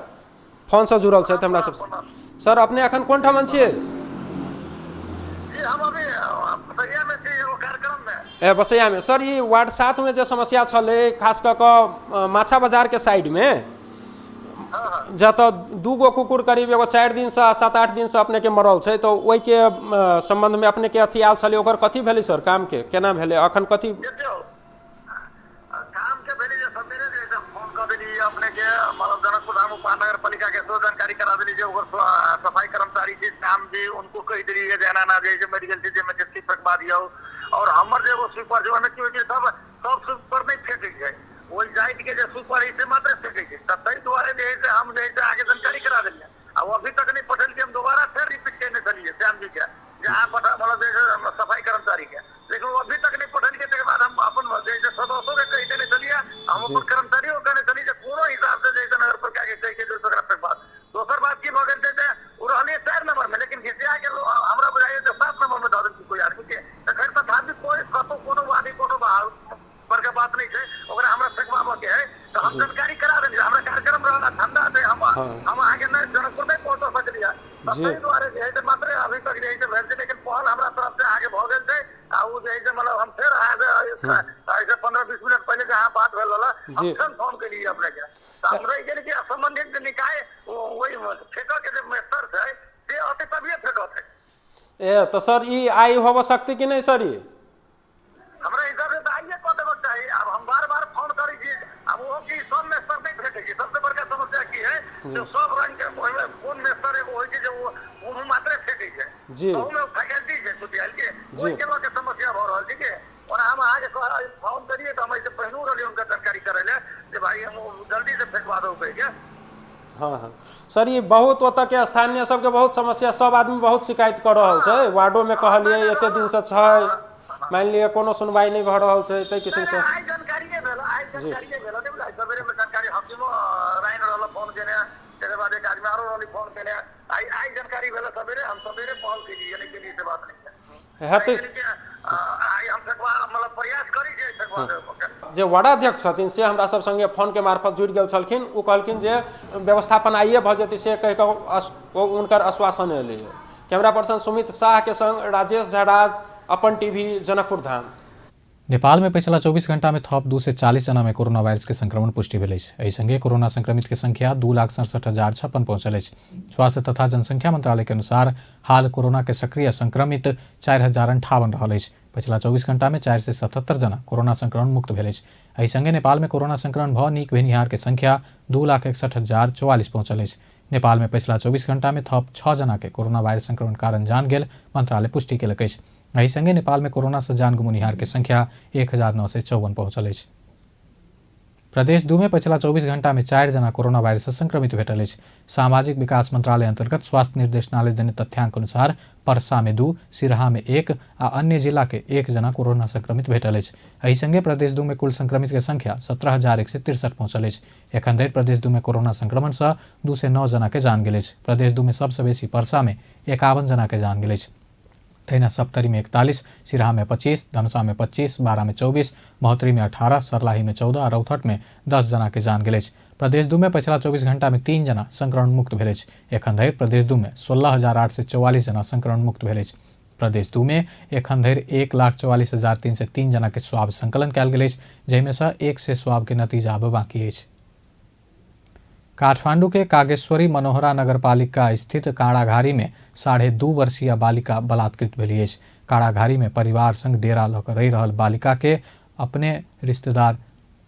फोनसँ जुड़ल छथि हमरा सब। सर अपने अखन कोन ठाम छियै? ए बसैया में। सर ई वार्ड 7 में जे समस्या छलै खास कऽ कऽ माछा बाजार के साइड में, जतऽ 2 गो कुकुर करीब एगो 4 दिनसँ 7-8 दिनसँ अपने के मरल छै, तऽ ओहिके संबंधमे अपने के अथी आयल छलै, ओकर कथी भेलै सर? काम के केना भेलै अखन कथी काम के भेलै? जे सवेरे जे फोन कऽ देलियै अपने के, मतलब जनकपुर धाम उपनगरपालिका के सेहो जानकारी करा देली जे ओकर सफाई कर्मचारी छै श्याम जी, उनको कहि देलियै जे एना एना जे छै मरि गेल छै जाहिमे जेतै फेकबा दियौ। और हमर जे एगो स्वीपर छै ओहिमे की होइ छै सब स्वीपर नहि फेकै छै, ओहि जाति के जे स्वीपर है से मात्र फेकै छै। तऽ ताहि दुआरे जे है से हम जे है से आगे जानकारी करा देलियै आ ओ अभी तक नहि पठेलकै। हम दोबारा फेर रिपीट केने छलियै श्याम जी के जे अहाँ पठा मतलब जे सफाई कर्मचारी के, लेकिन ओ अभी तक नहि पठेलकै। तकर बाद हम अपन जे है सदस्यो के कहि देने छलियै, हम अपन कर्मचारियो कहने छलियै जे कोनो हिसाब से जे है नगरपालिका के कहि के जे ओकरा फेकबा। दोसर बात की भऽ गेल छै जे ओ रहलियै 4 नंबर में, लेकिन घिसिया के हमरा बुझाइए जे 7 नंबर में दऽ देलकै कोइ आदमी के। तऽ खैर तथापि कोइ कतहु कोनो वादी कोनो बड़का बात नहीं छै, ओकरा हमरा फेकबाबऽ के है तऽ हम जानकारी करा देलियै। हमरा कार्यक्रम रहल ठंडा छै, हम अहाँके नहि जनकपुर नहि पहुँच सकलियै, ताहि दुआरे जे है से मात्र अभी तक जे है से भेल छै। लेकिन पहल हमरा तरफ से आगे भऽ गेल छै आ ओ जे है से मतलब हम फेर अहाँके एहिसँ 15-20 मिनट पहिले जे अहाँ बात भेल रहल हम फेर फोन केलियै अपनेके। तऽ हम रहि गेल कि सम्बन्धित जे निकाय ओहि फेकऽ के जे स्तर छै से अतै तभिए फेकत। ए तऽ सर ई आइ होबऽ सकतै कि नहि सर? ई हमरा हिसाब से तऽ आइए कऽ देबक चाही। आब हम बार बार फोन करै छी, आब ओहो की सब मेस्तर नहि भेटै छै। सबसे बड़का समस्या की है जे सब रंग के ओहिमे कोन मेस्तर एगो होइ छै जे ओ मात्रे फेकै छै, ओहूमे फैकल्टी छै सुतियाल के, ओहिके लऽ के समस्या भऽ रहल छै। के ओना हम अहाँके फोन करियै तऽ हम एहिसँ पहिनहु रहलियै हुनका जानकारी करै लए जे भाई हम जल्दी से फेकवा दू कहिके। हाँ हाँ सर ई बहुत ओतऽ के स्थानीय सबके बहुत समस्या, सब आदमी बहुत शिकायत कऽ रहल छै। वार्डोमे कहलियै एते दिनसँ छै, मान लिअ कोनो सुनवाई नहीं भऽ रहल छै ताहि किसिम से। आइ जानकारिए भेल, आइ जानकारिए भेल नहि बुझाइ। सवेरे में जानकारी हकीमो राइन रहल फोन केने, तकर बाद एक आदमी आरो रहल फोन केने, आइ आइ जानकारी भेल सवेरे। हम सवेरे पहल केलियै, नहि केलियै से बात नहीं हेतै। आइ हम फेकवा मतलब प्रयास करी जे फेकवा देब। जे वार्डाध्यक्ष छथिन से हमरा सब संगे फोन के मार्फत जुड़ि गेल छलखिन। ओ कहलखिन जे व्यवस्थापन आइए भऽ जेतै से कहि कऽ हुनकर आश्वासन एलै। कैमरा पर्सन सुमित शाह के संग राजेश झराज, अपन टीवी, जनकपुर धाम। नेपाल में पिछला 24 घंटा में थप 240 जना में कोरोना वायरस के संक्रमण पुष्टि भेल अछि। एहि संगे कोरोना संक्रमित के संख्या 2,67,056 पहुंचल अछि। स्वास्थ्य तथा जनसंख्या मंत्रालय के अनुसार हाल कोरोना के सक्रिय संक्रमित 4,058 रहल अछि। पिछला 24 घंटा में 477 जना कोरोना संक्रमण मुक्त भेल अछि। एहि संगे नेपाल में कोरोना संक्रमण भऽ नीक भेनिहार के संख्या 2,61,044 पहुंचल अछि। नेपाल में पिछला 24 घंटा में थप 6 जना के कोरोना वायरस संक्रमण कारण जान गेल मंत्रालय पुष्टि केलक अछि। एहि संगे नेपाल में कोरोना से जान गुमुनिहार के संख्या 1,954 पहुंचल अछि। प्रदेश 2 में पिछला 24 घंटा में 4 जना कोरोना वायरस से संक्रमित भेटल अछि। सामाजिक विकास मंत्रालय अंतर्गत स्वास्थ्य निर्देशनालय देने तथ्यांक अनुसार परसा में 2, सिरहा में 1 आ अन्य जिला के 1 जना कोरोना संक्रमित भेटल अछि। एहि संगे प्रदेश 2 में कुल संक्रमित के संख्या 17,163 पहुंचल अछि। एखन धरि प्रदेश 2 में कोरोना संक्रमण से 209 जना के जान गेल अछि। प्रदेश 2 में सबसँ बेसी परसा में 51 जना के जान गेल अछि। तहिना सप्तरी में 41, सिराहा में 25, धनुषा में 25, बारा में 24, महोत्तरी में 18, सर्लाही में 14 आ रौतहट में 10 जना के जान गेल अछि। प्रदेश 2 में पछिला 24 घंटा में 3 जना संक्रमण मुक्त भेल अछि। एखन धरि प्रदेश 2 में 16,844 जना संक्रमण मुक्त भेल अछि। प्रदेश 2 में एखन धरि 1,44,303 जना के स्वाब संकलन कयल गेल अछि, जाहिमे सँ 100 स्वाब के नतीजा आब बाकी अछि। काठमांडू के कागेश्वरी मनोहरा नगरपालिका स्थित काणाघारी में 2.5 वर्षीय बालिका बलात्कृत भेली अछि। काणाघारी में परिवार संग डेरा लऽ कऽ रहि रहल बालिका के अपने रिश्तेदार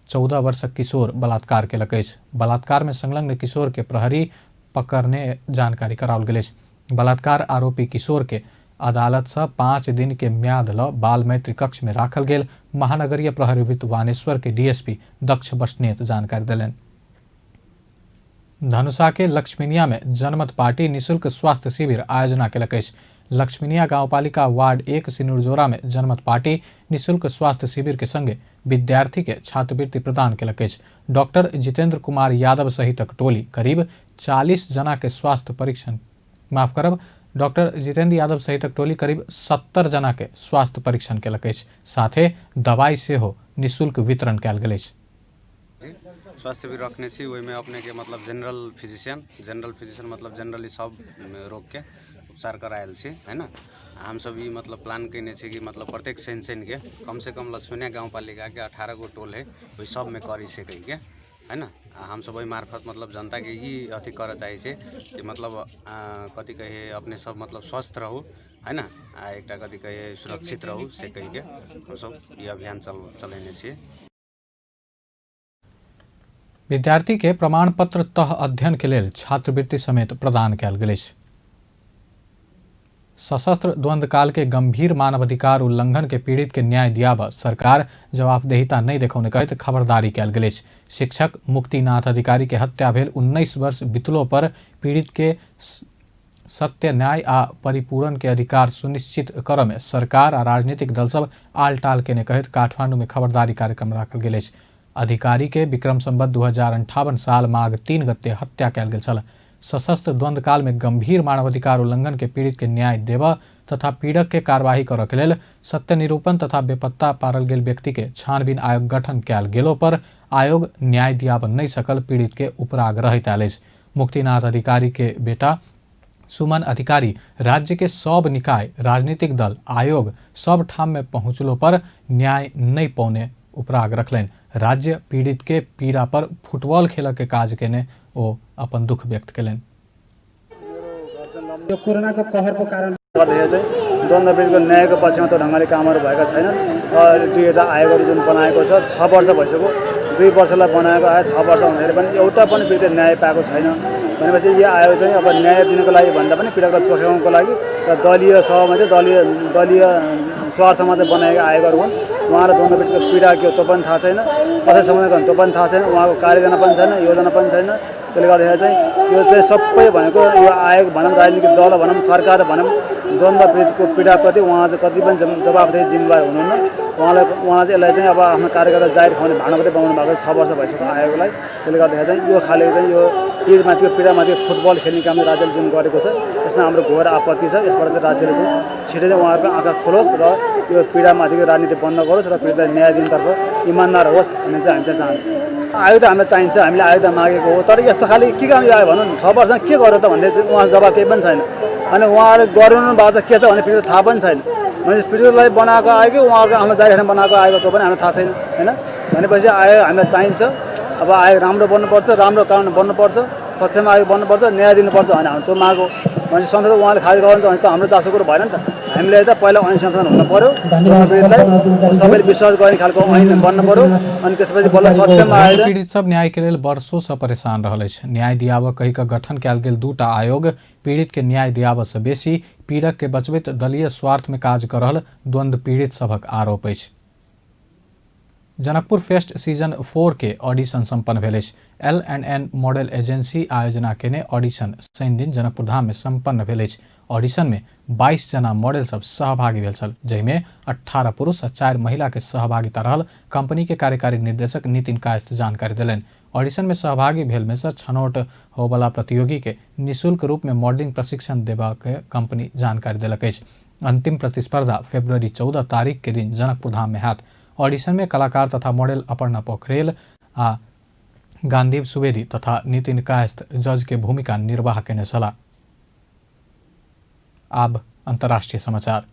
14 वर्षक किशोर बलात्कार केलक अछि। बलात्कार में संलग्न किशोर के प्रहरी पकड़ने जानकारी कराओल गेल अछि। बलात्कार आरोपी किशोर के अदालत से 5 दिन के म्याद ल बाल मैत्री कक्ष में राखल गेल महानगरीय प्रहरी वृत्त वानेश्वर के डीएसपी दक्ष बस्नेत जानकारी देलनि। धनुषा के लक्ष्मीनिया में जनमत पार्टी निःशुल्क स्वास्थ्य शिविर आयोजना केलक अछि। लक्ष्मीनिया गांवपालिका वार्ड 1 सिनुरजोरा में जनमत पार्टी निःशुल्क स्वास्थ्य शिविर के संगे विद्यार्थी के छात्रवृत्ति प्रदान केलक अछि। डॉक्टर जितेंद्र कुमार यादव सहितक टोली करीब 40 जना के स्वास्थ्य परीक्षण माफ करब डॉक्टर जितेंद्र यादव सहितक टोली करीब 70 जना के स्वास्थ्य परीक्षण केलक अछि। साथे दवाई सेहो निःशुल्क वितरण कयल गेल अछि। स्वास्थ्य शिविर रखने छी, ओहिमे अपनेके मतलब जनरल फिजिशियन मतलब जनरली सब रोगके उपचार करायल छी है ना। हमसब ई मतलब प्लान कयने छी कि मतलब प्रत्येक शनि शनिके कम से कम लक्ष्मीनिया गाउँपालिकाके 18 गो टोल है ओहि सबमे करी से कहिके है ना। हमसब ओहि मार्फत मतलब जनताके ई अथी करऽ चाहै छी कि मतलब कथी कहे अपने सब मतलब स्वस्थ रहू है ना, आ एकटा कथी कहे सुरक्षित रहू से कहिके हमसब ई अभियान चलेने छी। विद्यार्थी के प्रमाण पत्र तह अध्ययन के लेल छात्रवृत्ति समेत प्रदान कयल गेल अछि। सशस्त्र द्वंद्वकाल के गंभीर मानवाधिकार उल्लंघन के पीड़ित के न्याय दियाब सरकार जवाबदेहिता नहीं देखौने कहैत खबरदारी कयल गेल अछि। शिक्षक मुक्तिनाथ अधिकारी के हत्या भेल 19 वर्ष बितलो पर पीड़ित के सत्य न्याय आ परिपूरण के अधिकार सुनिश्चित करऽ में सरकार आ राजनीतिक दल सब आलटाल केने कहैत काठमांडू में खबरदारी कार्यक्रम राखल गेल अछि। अधिकारी के विक्रम संवत 2058 साल माघ 3 गते हत्या कयल गेल छल। सशस्त्र द्वंद्वकाल में गंभीर मानवाधिकार उल्लंघन के पीड़ित के न्याय देबऽ तथा पीड़क के कार्यवाही करऽ के लेल सत्य निरूपण तथा बेपत्ता पारल गेल व्यक्ति के छानबीन आयोग गठन कयल गेलो पर आयोग न्याय दियाब नहीं सकल पीड़ित के उपराग रहैत आयल अछि। मुक्तिनाथ अधिकारी के बेटा सुमन अधिकारी राज्य के सब निकाय, राजनीतिक दल, आयोग सब ठाम में पहुँचलो पर न्याय नहीं पौने उपराग रखलनि। राज्य पीड़ित के पीड़ा पर फुटबॉल खेल के काज केने ओ अपन दुख व्यक्त केलनि। यो कोरोनाको कहरको कारण गर्दाखेरि चाहिँ द्वन्द्वपीडितको न्यायको पक्षमा त्यो ढङ्गले कामहरू भएका छैनन्। दुईवटा आयोगहरू जुन बनाएको छ 6 वर्ष भइसक्यो, 2 वर्षलाई बनाएको आयो, 6 वर्ष हुँदाखेरि पनि एउटा पनि पीडितले न्याय पाएको छैन। भनेपछि यो आयोग चाहिँ अब न्याय दिनको लागि भन्दा पनि पीडकलाई चोख्याउनको लागि र दलीय सहमति दलीय स्वार्थमा चाहिँ बनाएका आयोगहरू हुन्। उहाँलाई द्वन्द्वपीडितको पीडा के हो त्यो पनि थाहा छैन, कसरी समाधान गर्ने त्यो पनि थाहा छैन, उहाँको कार्ययोजना पनि छैन, योजना पनि छैन। त्यसले गर्दाखेरि चाहिँ यो चाहिँ सबै भनेको यो आयोग भनौँ, राजनीतिक दल भनौँ, सरकार भनौँ, द्वन्द्वपीडितको पीडाप्रति उहाँ चाहिँ कति पनि जवाबदेही जिम्मेवार हुनुहुन्न। उहाँ चाहिँ यसलाई चाहिँ अब आफ्नो कार्यकर्ता जाहिर खुवाउने भाँडो मात्रै बनाउनु भएको 6 वर्ष भइसक्यो आयोगलाई। त्यसले गर्दाखेरि चाहिँ यो खाले चाहिँ यो पीडितमाथिको पीडामाथि फुटबल खेल्ने काम राज्यले जुन गरेको छ यसमा हाम्रो घोर आपत्ति छ। यसबाट चाहिँ राज्यले चाहिँ छिटै चाहिँ उहाँहरूको आँखा खोलोस् र यो पीडामाथिको राजनीति बन्द गरोस् र पीडितलाई न्याय दिनतर्फ इमान्दार होस् भन्ने चाहिँ हामी चाहिँ चाहन्छौँ। आयोग त हामीलाई चाहिन्छ, हामीले आयोग त मागेको हो, तर यस्तो खाले के काम यो आयो भनौँ न, 6 वर्षमा के गर्यो त भन्ने चाहिँ उहाँ जवाब केही पनि छैन। अनि उहाँहरू गराउनु भएको त के छ भन्ने पीडित थाहा पनि छैन। भनेपछि पीडितलाई बनाएको आयो कि उहाँहरूको आफ्नो जारी राख्न बनाएको आएको त्यो पनि हामीलाई थाहा छैन होइन। भनेपछि आयोग हामीलाई चाहिन्छ। अब आयोग राम्रो बन्नुपर्छ, राम्रो कानुन बन्नुपर्छ, सक्षम आयोग बन्नुपर्छ, न्याय दिनुपर्छ भन्ने हाम्रो त्यो माग हो। भनेपछि संसद उहाँले खारिज गराउनु भने त हाम्रो चासो कुरो भएन नि त। हामीलाई त पहिला ऐन संशोधन हुनु पऱ्यो, पीडितलाई सबैले विश्वास गर्ने खालको ऐन बन्नु पऱ्यो, अनि त्यसपछि बल्ल सक्षम आयोग। पीड़ित सब न्याय के लेल वर्षों से परेशान रहल अछि। न्याय दियाब कहि कऽ गठन कयल गेल 2टा आयोग पीड़ित के न्याय दियाब से बेसी पीड़क के बचबैत दलीय स्वार्थ में काज कऽ रहल द्वंद्व पीड़ित सभक आरोप अछि। जनकपुर फेस्ट सीजन 4 के ऑडिशन संपन्न भेल अछि। L&N model agency आयोजना केने ऑडिशन शनि दिन जनकपुर धाम में संपन्न भेल अछि। ऑडिशन में 22 जना मॉडल सब सहभागी भेल छल, जाहिमे 18 पुरुष आ 4 महिला के सहभागिता रहल कंपनी के कार्यकारी निर्देशक नितिन कायस्थ जानकारी देलनि। ऑडिशन में सहभागी भेल में से छनौट होबला प्रतियोगी के निःशुल्क रूप में मॉडलिंग प्रशिक्षण देबाक कंपनी जानकारी देलक अछि। अंतिम प्रतिस्पर्धा फरवरी 14 तारीख के दिन जनकपुर धाम में हैत। ऑडिशन में कलाकार तथा मॉडल अपर्णा पोखरेल आ गांधीव सुवेदी तथा नितिन कायस्थ जज के भूमिका निर्वाह केने छलाह। आब अंतर्राष्ट्रीय समाचार।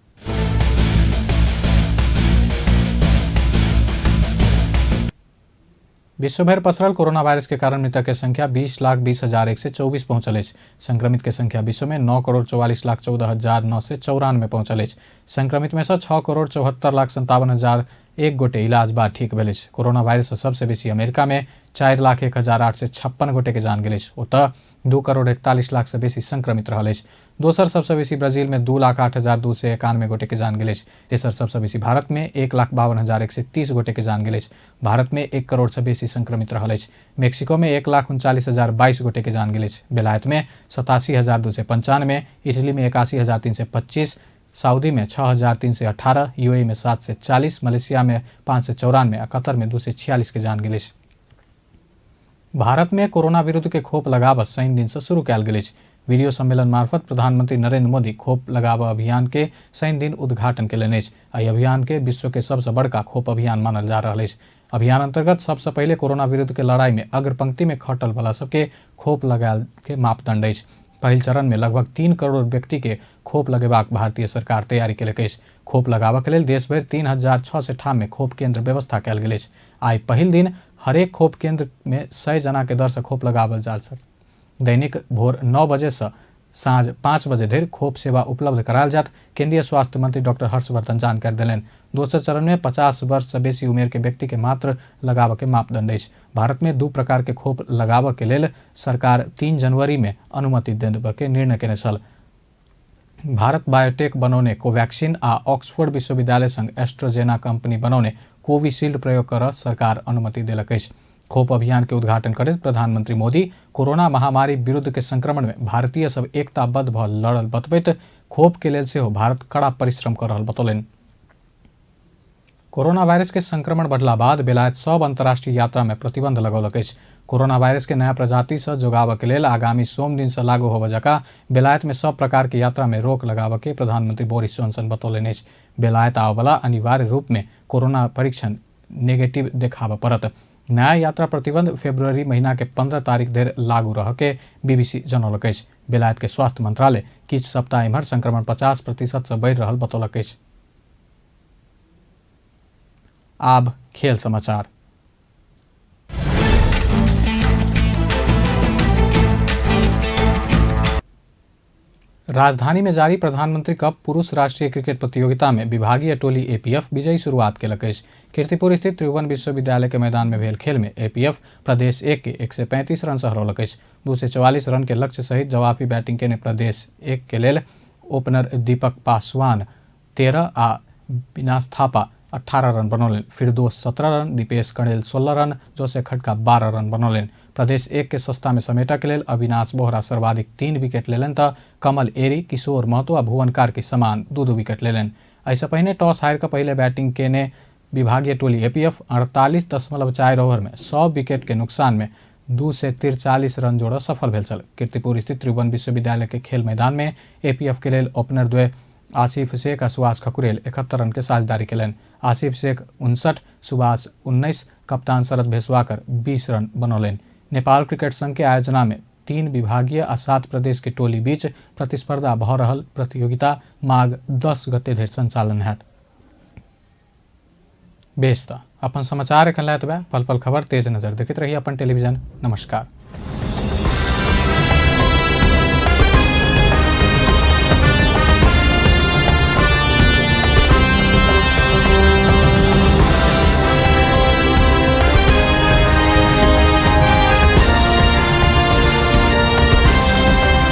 विश्वभर पसरल कोरोना वायरस के कारण मृतक के संख्या 20,20,124 पहुंचल अछि। संक्रमित के संख्या विश्व में 9,44,14,994 पहुंचल अछि। संक्रमित में से 6,74,57,001 गोटे इलाज बाद ठीक भेल अछि। कोरोना वायरस से सबसे बेसी अमेरिका में 4,01,856 गोटे के जान गेल अछि। ओतऽ 2,41,00,000 से बेसी संक्रमित रहल अछि। दोसर सबसे बेसी ब्राजील में 2,08,291 गोटे के जान गेल अछि। तेसर सबसे बेसी भारत में 1,52,130 गोटे के जान गेल अछि। भारत में 1 करोड़ से बेसी संक्रमित रहल अछि। मेक्सिको में 1,39,022 गोटे के जान गेल अछि। बेलायत में 87,295, इटली में 81,325, सऊदी में 6,318, यूएई में 740, मलेशिया में 594 आ कतर में 246 के जान गेल अछि। भारत में कोरोना विरुद्ध के खोप लगाबऽ शनि दिन से शुरू कयल गेल अछि। वीडियो सम्मेलन मार्फत प्रधानमंत्री नरेंद्र मोदी खोप लगाबऽ अभियान के शनि दिन उद्घाटन केलनि अछि। एहि अभियान के विश्व के सबसँ बड़का खोप अभियान मानल जा रहल अछि। अभियान अंतर्गत सबसँ पहिले कोरोना विरुद्ध के लड़ाई में अग्रपंक्ति में खटल वाला सबके खोप लगायल के मापदंड अछि। पहिल चरण में लगभग 3 करोड़ व्यक्ति के खोप लगेबाक भारतीय सरकार तैयारी केलक अछि। खोप लगाबऽ के लेल देशभरि 3,600 ठाम में खोप केंद्र व्यवस्था कयल गेल अछि। आइ पहिल दिन हरेक खोप केंद्र में 100 जना के दर से खोप लगावल जा सक। दैनिक भोर 9 बजे से साँझ 5 बजे धरि खोप सेवा उपलब्ध करायल जायत। केंद्रीय स्वास्थ्य मंत्री डॉक्टर हर्षवर्धन जानकारी देलनि। दोसर चरण में 50 वर्ष से बेसी उमेर के व्यक्ति के मात्र लगाबऽ के मापदंड अछि। भारत में 2 प्रकार के खोप लगाबऽ के लेल सरकार 3 जनवरी में अनुमति देबऽ के निर्णय केने छल। भारत बायोटेक बनौने कोवैक्सीन आ ऑक्सफोर्ड विश्वविद्यालय संग एस्ट्रोजेना कंपनी बनौने कोविशील्ड प्रयोग करऽ सरकार अनुमति देलक अछि। खोप अभियान के उद्घाटन करैत प्रधानमंत्री मोदी कोरोना महामारी विरुद्ध के संक्रमण में भारतीय सब एकताबद्ध भऽ लड़ल बतबैत खोप के लेल सेहो भारत कड़ा परिश्रम कऽ रहल बतौलनि। कोरोना वायरस के संक्रमण बढ़ला बाद बेलायत सब अंतर्राष्ट्रीय यात्रा में प्रतिबंध लगौलक अछि। कोरोना वायरस के नया प्रजाति से जोगाबऽ के लेल आगामी सोम दिन से लागू होबय जकाँ बेलायत में सब प्रकार के यात्रा में रोक लगाबऽ के प्रधानमंत्री बोरिस जॉनसन बतौलनि अछि। बेलायत आबयवला अनिवार्य रूप में कोरोना परीक्षण नेगेटिव देखाबऽ पड़त। नया यात्रा प्रतिबंध फरवरी महीना के 15 तारीख धरि लागू रहऽ के बीबीसी जनौलक अछि। बेलायत के स्वास्थ्य मंत्रालय किछु सप्ताह एम्हर संक्रमण 50% से बढ़ि रहल बतौलक अछि। आब खेल समाचार। राजधानी में जारी प्रधानमंत्री कप पुरुष राष्ट्रीय क्रिकेट प्रतियोगिता में विभागीय टोली एपीएफ विजयी शुरुआत केलक अछि। कीर्तिपुर स्थित त्रिभुवन विश्वविद्यालय के मैदान में भेल खेल में एपीएफ प्रदेश 1 के 135 रन से हरौलक अछि। 244 रन के लक्ष्य सहित जवाबी बैटिंग केने प्रदेश 1 के लेल ओपनर दीपक पासवान 13 आ विनाश थापा 18 रन बनौलनि। फिरदोस 17 रन, दीपेश कणेल 16 रन, जोसे खटका 12 रन बनौलनि। प्रदेश 1 के सस्ता में समेटऽ के लेल अविनाश बोहरा सर्वाधिक 3 विकेट लेलनि तऽ कमल एरी, किशोर महतो आ भुवन कार्की समान 2-2 विकेट लेलनि। एहिसँ पहिने टॉस हारि कऽ पहिले बैटिंग केने विभागीय टोली एपीएफ 48.4 ओवर में 100 विकेट के नुकसान में 243 रन जोड़ऽ सफल भेल छल। कीर्तिपुर स्थित त्रिभुवन विश्वविद्यालय के खेल मैदान में एपीएफ के लेल ओपनर द्वय आसिफ शेख आ सुभाष खकुरेल 71 रन के साझेदारी केलनि। आसिफ शेख 59, सुभाष 19, कप्तान शरद भेसवाकर 20 रन बनौलनि। नेपाल क्रिकेट संघ के आयोजना में 3 विभागीय आ 7 प्रदेश के टोली बीच प्रतिस्पर्धा भऽ रहल प्रतियोगिता माघ 10 गते धरि संचालन हैत। बेस तऽ अपन समाचार एखन लए एतबे। पल पल खबर तेज नजर देखैत रही अपन टेलीविजन। नमस्कार।